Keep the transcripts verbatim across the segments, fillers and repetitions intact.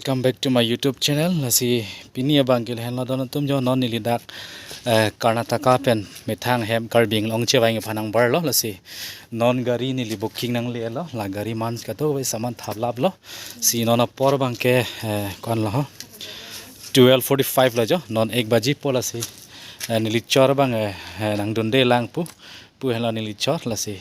Welcome back to my YouTube channel. Lasi pini abang ke lahenlo don atum jo, non neli dak, eh, Karnataka pen methang hem Karbi Anglong chevang aphan nangbarlo. Lasi non gari neli booking nanglelo, la gari mans kato ve saman thaplaplo. Si non apor abang ke, eh, ko-an lo ho, twelve forty-five lo jo, non ek baji po. Lasi, eh, neli chor abang, eh, eh, nangdunde lang pu, pu henlo neli chor. Lasi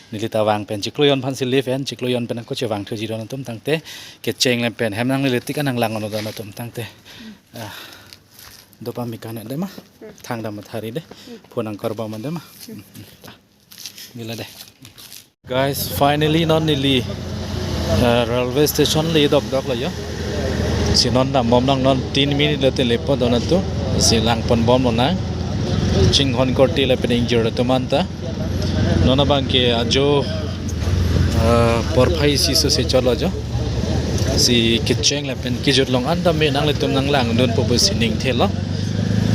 neli ta vang pen chiklo jon aphan si live en, chiklo jon pen ako chevang thuji don atum, tangte kecheng lem pen hem nangle tik an nanglang lo don atum, tangte. Ah, dopa mekane de ma, thang dam thari de, phone nangkor ba man de ma. Nila de. Guys, finally non neli, eh, railway station le dokdok lo jo. Si non dambom nang, non tin minute le te lepo don atum. Si langpon bomlo nang. Chinghon korte lapen ingjir atum anta. Non abang ke ajo, eh, porphai isi so si chotlo jo. Si kecheng lapen kejut along anta me nanglitum nanglangdunpo pusi ningthelo.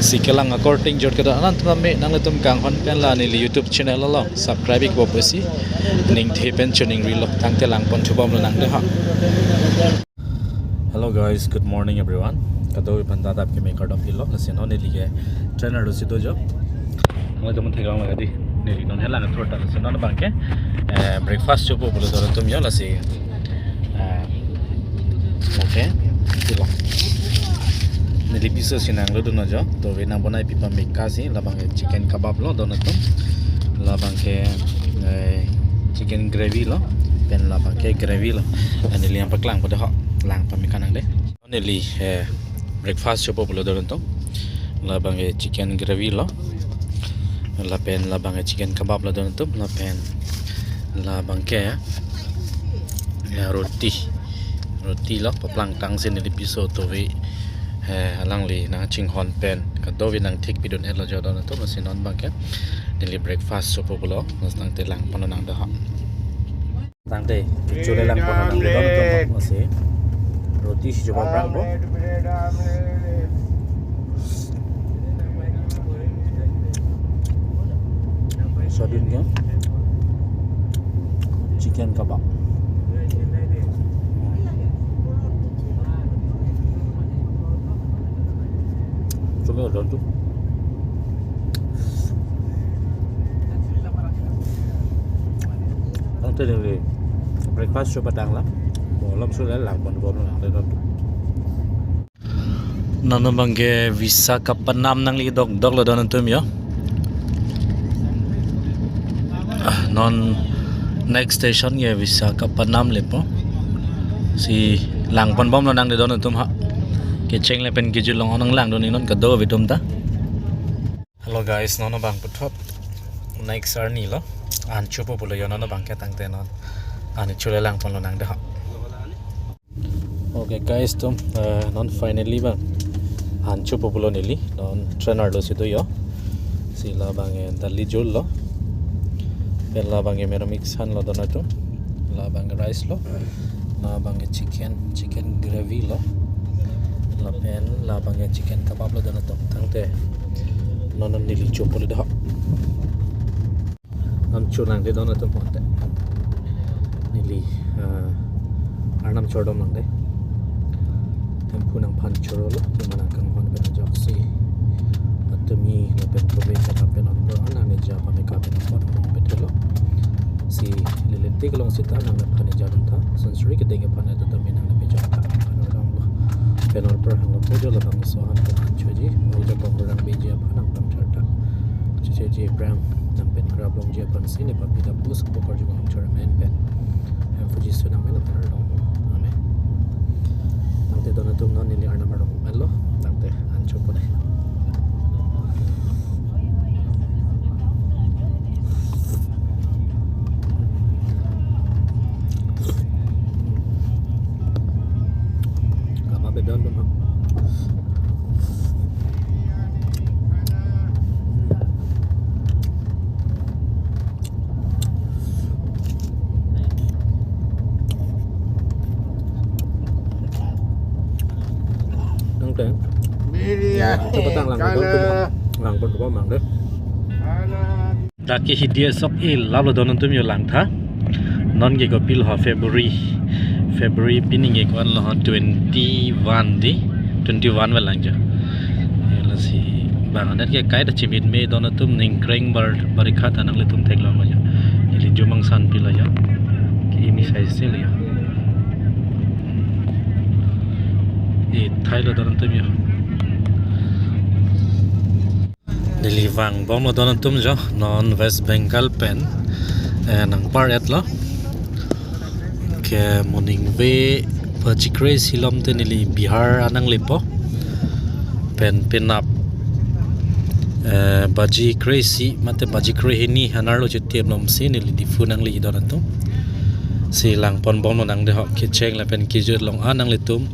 Si kelang akorte ingjir kedo-an anta me nanglitum kanghon pen la neli YouTube channel along subscribe ikpo pusi ningthe pen choningrilo, tangte langpon thubomlo nang de ha. Hello guys, good morning everyone. Kadokave aphan ta adap keme kardom pilo. Lasi non neli ke train arlo si do jo. Nangtum theklong lagi di. Neli non helang thur ta, lasi non abang ke, eh, breakfast chopo pulo don atum jo. Lasi, eh, okay, pilo. Neli piso si nanglodun jo. Tove nang bonai pipa meka si, labang ke chicken kebab lo don atum. Labang ke, eh, chicken gravy lo, pen labang ke gravy lo. Neli nangpaklangpo de ho, lang pameka nang de. Neli, eh, breakfast chopo pulo don atum. Labang ke chicken gravy lo, lapen labang ke chicken kebab lo don atum, lapen labang ke, eh, roti. Roti lo, paplangtang si neli piso tove, eh, alangli nangchinghon pen kadokave nangthik pidun-etlo jo don atum. Lasi non abang ke neli breakfast chopo pulo, lasi tangte langponlo nang de ha. Tangte, chule langponlo nang de don atum, lasi roti si choba brang bo. Sodin ke chicken kebab. Chule don atum. Tangte neli breakfast choba tanglo. Malom sule langpon bomlo nang de don atum. Non abang ke Visakhapatnam nangli dokdok lo don atum jo. Ah, non next station ke Visakhapatnam lepo. Si langpon bomlo nang de don atum ha. Kecheng lapen kejut along nanglangdun non kadokave atum ta. Hello guys, non abang puthot next arni lo. An chopo pulo jo non abang ke, tangte non an chule langponlo nang de ha. Okay guys atum, eh, non finally abang an chopo pulo neli, non train arlo si do jo. Si labang ke dali jul lo, pen labang ke mera mix an lo don atum, labang ke rice lo, labang ke chicken, chicken gravy lo, lapen labang ke chicken kebab lo don atum. Tangte non neli chopo le de ho. Non cho nang de don atum, pon te. Neli, ah, arnam chordom nang de. Hemphu nangphan chorolo, kemang nangkanghon pen ajoksi atumi lapen kove chata pen on pro nang ne ja pameka pen on pro pethelo. Si lele tik along sita nangphan ne ja dun tha. Sunsri kedeng aphan ta tumi nang ne pejok tha. Aphan ardom lo. Pen on pro hanglo pujo labang so han pen an choji. Ong ja pong rang beji aphan nangphan char tha. Cheche ji prang nang pen krap longji aphan si ne papi ta pus ko karju bang chor men pen. Hemphu Jisu nangmen aphan ardom. Amen. Tangte don atum, non neli arnam ardom lo. Tangte an chopo de. Kama bedon dum ha. Tangte. Biri ya. Ito patang lang, color. Langpon ko mang de. Color. Dak ke hidi asok e lap lo don atum jo, langtha. Non ke kopilo ho, February, February pini ke ko-an lo, twenty-one di, twenty-one velang jo. Lasi bang anet ke kaita chimit me don atum, ningkreng bar barikhat anang le tum theklong lo jo. Ili jumang san pilo jo. Ke imi sai se lo jo. E thai lo don atum jo. Neli vangbom lo don atum jo, non West Bengal pen, eh, nangpar-et lo. Ke moning ve baji kre-isi lom te neli Bihar anang lepo. Pen penap, eh, baji kre-isi mate baji krehini hanar lo chitim lom si neli Diphu nangli don atum. Si langponbom lo nang de ho, kecheng lapen kejut along anang le tum,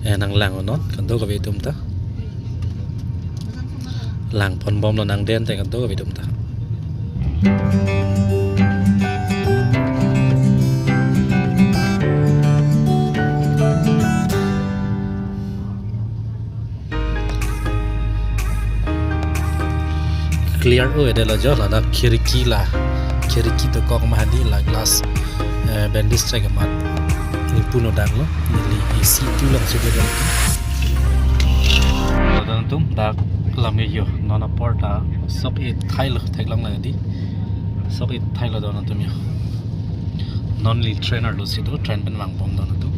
eh, nang lang non, kado kave tum ta. Langponbom lo nang den te kado kave tum ta. Clear o ede lo jo, ladak khirki la, khirki dokok ma hadi la glass, eh, bandage track amat. Ni puno dak lo, neli A C tu lang sudah dak. Don atum dak lam yo, non apor ta sok e thai lo, theklong la di. Sok e thai lo don atum yo. Non neli train arlo si do, train pen vangbom don atum.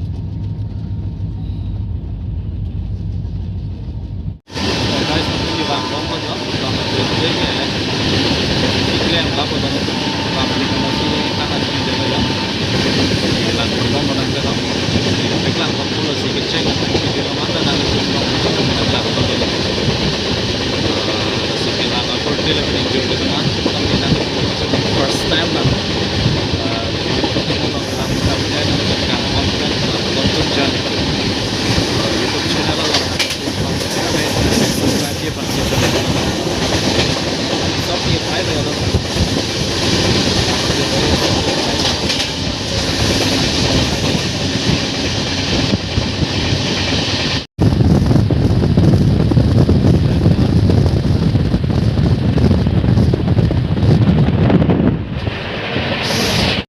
Guys, neli vangbom lo jo, don atum ke, iklen lapu don atum, lapu di kamu si tanggal tujuh de lo jo. Langponbom lo nang ke lo. Pek langponbom lo si kecheng, kecheng lo mata nang ke lo, langponbom lo. Si ke lang akur de lo, enjoy ke teman, kami nang first time nang.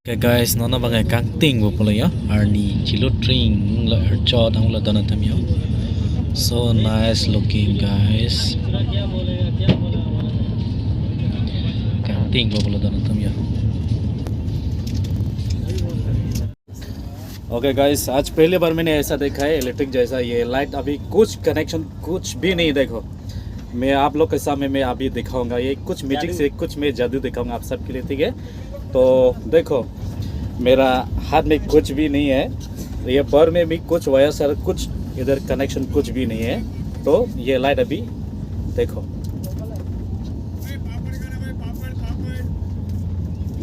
Okay guys, non abang kangting bo pulo ya. Arni chilutring lo, erchot ang lo don atum yo. So nice looking guys. Kangting bo pulo don atum yo. Okay guys, आज पहली बार मैंने ऐसा देखा है इलेक्ट्रिक जैसा। ये लाइट अभी कुछ कनेक्शन कुछ भी नहीं। देखो, मैं आप लोग के सामने मैं अभी दिखाऊंगा, ये कुछ मैजिक से कुछ मैं जादू दिखाऊंगा आप सबके लिए, ठीक है? तो देखो, मेरा हाथ में कुछ भी नहीं है, ये बर में भी कुछ वायर सारा कुछ इधर कनेक्शन कुछ भी नहीं है। तो ये लाइट अभी देखो,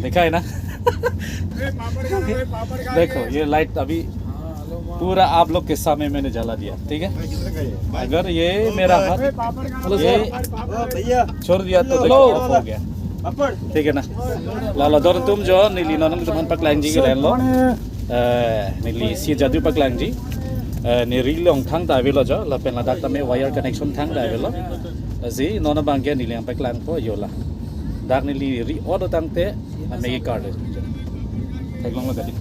देखा है ना? देखो, ये लाइट अभी पूरा आप लोग के सामने मैंने जला दिया, ठीक है? अगर ये मेरा हाथ, ये छोड़ दिया तो देखो, off हो गया, ठीक है ना? Lalo don atum jo, neli non atum aphan paklangji ke lahenlo. Eh, neli si jadu paklangji. Eh, neli ri along thangta avelo jo, lapen ladak tame wire connection thangta avelo. Lasi non abang ke neli nangpaklangpo yo la. Dak neli ri odo tangte, na megi card. Theklong lo tadi.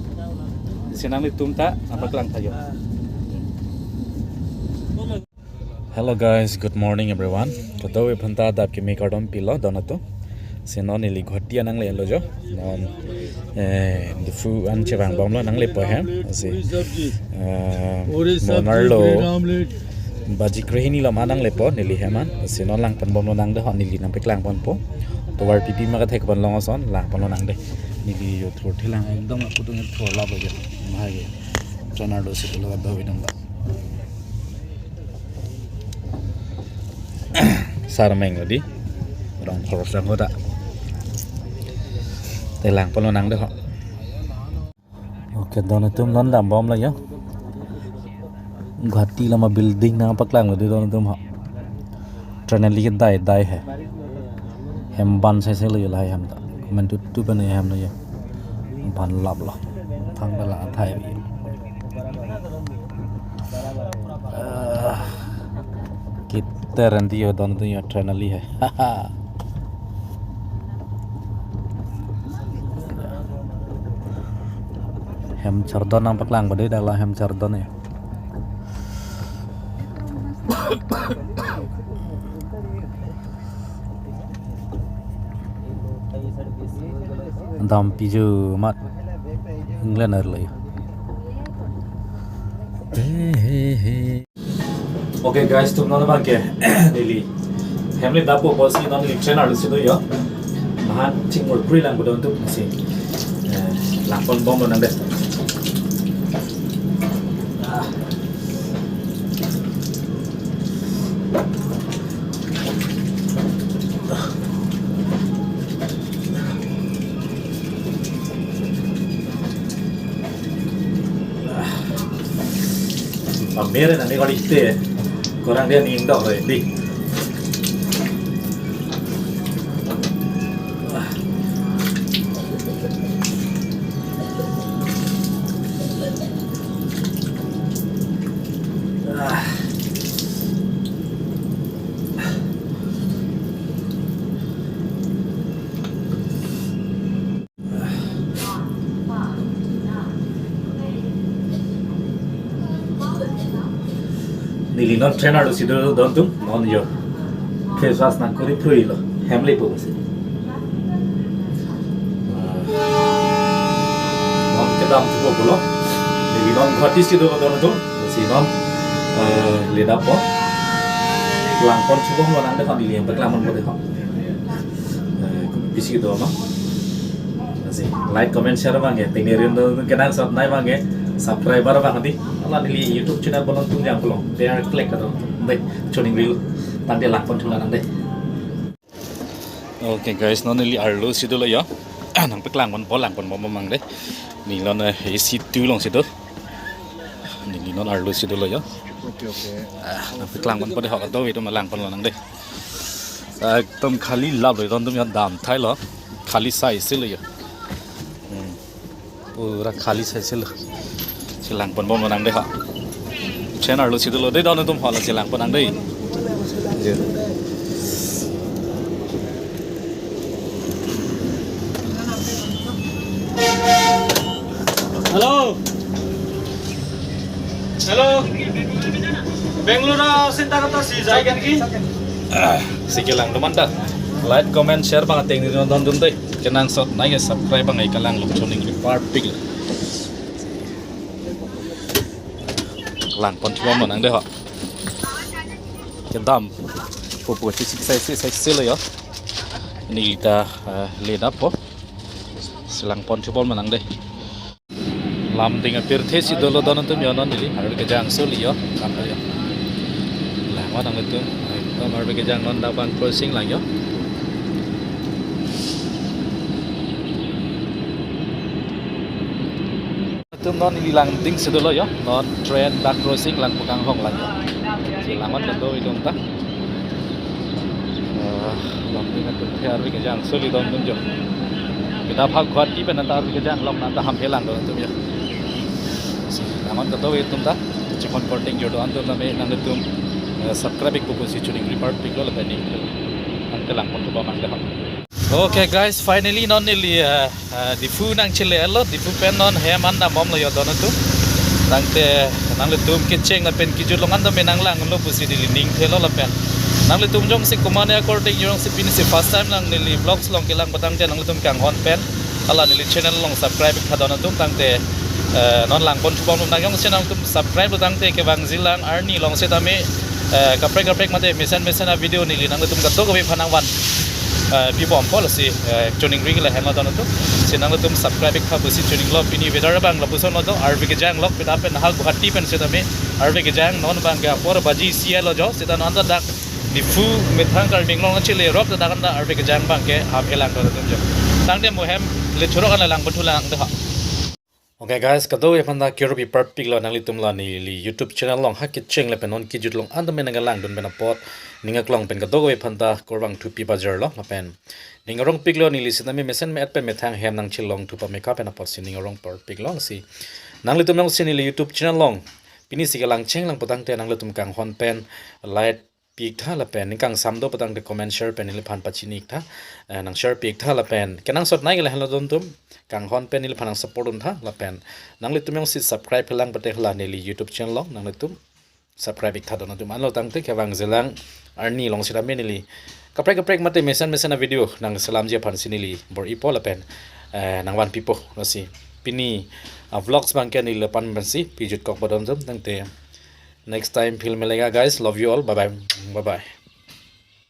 Si nanglitum ta nangpaklang tha yo. Hello guys, good morning everyone. Kadokave aphanta adap kimi kardom pilo don atum. Si non neli Guwahati anang lelo jo. Non, eh, Diphu an chevangbom lo nang lepo hem. Si, eh, mo nerlo baji krehini lom anang lepo neli hem an. Si non langponbom lo nang de ho, neli nangpaklangponpo. Tovar pipi ma kathekpon long ason, langpon lo nang de. Neli yo thur thilang ekdom aku tung thur lap aja. Mahai. Train arlo si lo do idam ba. Sarmeng lo di. Rong khoros rong hoda. Te langpon lo nang de ho. Okay, don atum non dambom lo yo. Guwahati lama building nangpaklang lo di don atum ho. Train ali ke dai dai hai. Hem ban sai sai lo yo lahai hem ta. Komantu tu pen hem lo yo. Ban lap lo. Thangta la athai bi. Ah, kiter anti yo don atum yo train ali hai. Hem chardon nangpaklang bade dak la hem chardon ya. Dam piju mat. England arlo ya. He, he, he. Okay guys, tum non abangke neli hem le dappo pusi non neli train arlo si do yo. Mahan chingmur krui lang budon tu si. Eh, langpon bomlo nang de. Ah. Pamere nani kali te kurang dia ning dok re di. Ah. Neli non train arlo si do don tum non yo. Face wash nang kori phrui lo. Hem le po si. Ah. Non kedam chupo pulo. Neli non Guwahati si do don tum. Si non, eh, le dappo. Langpon chupo mo nang de kon neli yang peklang mon po de kon. Eh, pisi do ma. Lasi like, comment, share abangke. Tengnerin do kenangsot nai abangke. Subscriber abang di. Ala neli YouTube channel bolon tung jang bolong. Dia klik kado. Dei, chuning rilo. Tangte langpon chulang nang dei. Okay guys, non neli arlo si dolo yo. Nangpeklang mon po, langpon bompo mang dei. Neli non, eh, A C two along si do. Neli non arlo si dolo yo. Okay, okay. Ah, nangpeklang mon po dei, hok do itu langponlo nang dei. Ekdom khali lap lo, don tum yo dam thai lo. Khali sai si lo yo. Hmm. Pura khali sai si lo. Si langpon bomlo nang dei ha. Train arlo si dolo dei, don tum hala si langpon nang dei. Hello. Hello. Bangalore, Santa Kata si jai kan ki? Ah, si kelang teman ta. Like, comment, share abang ateng ni don tum dei. Kenangsot nai ke subscribe abang ai kelang lo, chuning ri parpik. Langpon chupo mo nang dei ho. Kedam. Pupu si sik sai si sai si lo yo. Neli ta, eh, le dappo. Si langpon chupo mo nang dei. Lamding apirthe si dolo don tum yo, non neli arve kejang soli yo. Kam yo. Langvan nang tum. Ekdom arve kejang non dak bang crossing lang yo. Tum non neli Langding si dolo yo, non train dak crossing Langpokang Hong lang yo. Si langvan kado itum ta. Eh, Langding atum ke arve kejang soli don tum jo. Kita phak Guwahati pen anta arve kejang long nang ta ham helang don tum yo. Si langvan kado itum ta. Chikon korting jo do antum name nang tum, eh, subscribe ik pupu si chuning ri parpik lo lapen ning. Nang ke langpon tu ba mang de ham. Okay guys, finally non neli, eh, eh, Diphu nangchele lo, Diphu pen non hem an dam bomlo yo don tum. Tangte nanglitum kecheng lapen kejut along an dam nang langlo pusi neli ning thelo lapen. Nanglitum jongsi komatne akorte jongsi pini si first time nang neli vlogs along kelang putangte nanglitum kanghon pen hala neli channel along subscribe ik tha don tum tangte, eh, non langpon chupo nang jongsi nangtum subscribe putangte kevangji lang arni along setame, eh, kaprek kaprek mate mesen mesen avideo neli nanglitum kadokave aphan nangvan, eh, pibom po lasi, eh, chuning ri le hem don tum. Si nanglitum subscribe ik tha pusi chuning lo, pini weather abang lapuson lo do, arve kejang lo, kita pen ha Guwahati pen setame arve kejang, non abangke apor baji isi lo jo, seta non ta dak Diphu methang Karbi Anglong chele rok ta dak anta arve kejang abangke ham helang don tum jo. Tangte mo hem le churok an langpon thu lang de ha. Okay guys, kadokave aphan ta keropi parpik lo, nanglitum la neli YouTube channel along ha kecheng lapen non kejut along an dam nang langdun pen apot ning aklong pen kadokave aphan ta kurvangthu pi pajirlo lapen ning arong piklo, neli setame mesen me-et pen methang hem nangchelong thu pameka pen apot si ning arong parpik lo si. Nanglitum jongsi neli YouTube channel along pini si kelang cheng lang putangte nanglitum kanghon pen like, pi-iktha lapen ning kangsam do pu tangte comment share pen neliphan pachini-iktha. Eh, nang share pi-iktha lapen kenangsot nai ke lahenlo don atum kanghon pen neliphan nang support untha lapen nanglitum jongsi subscribe helang pute hala neli YouTube channel along nanglitum subscribe-iktha don atum. Anlo tangte kevang jelang arni along sitame neli kaprek kaprek mate mesen mesen a-video nangselamji aphansi neli bor-ipo lapen, eh, nangvanpipo. Lasi pini a-vlogs abangke neli lapu-an pensi pijutkokpo don atum. Tangte next time phir milega guys, love you all, bye bye, bye bye.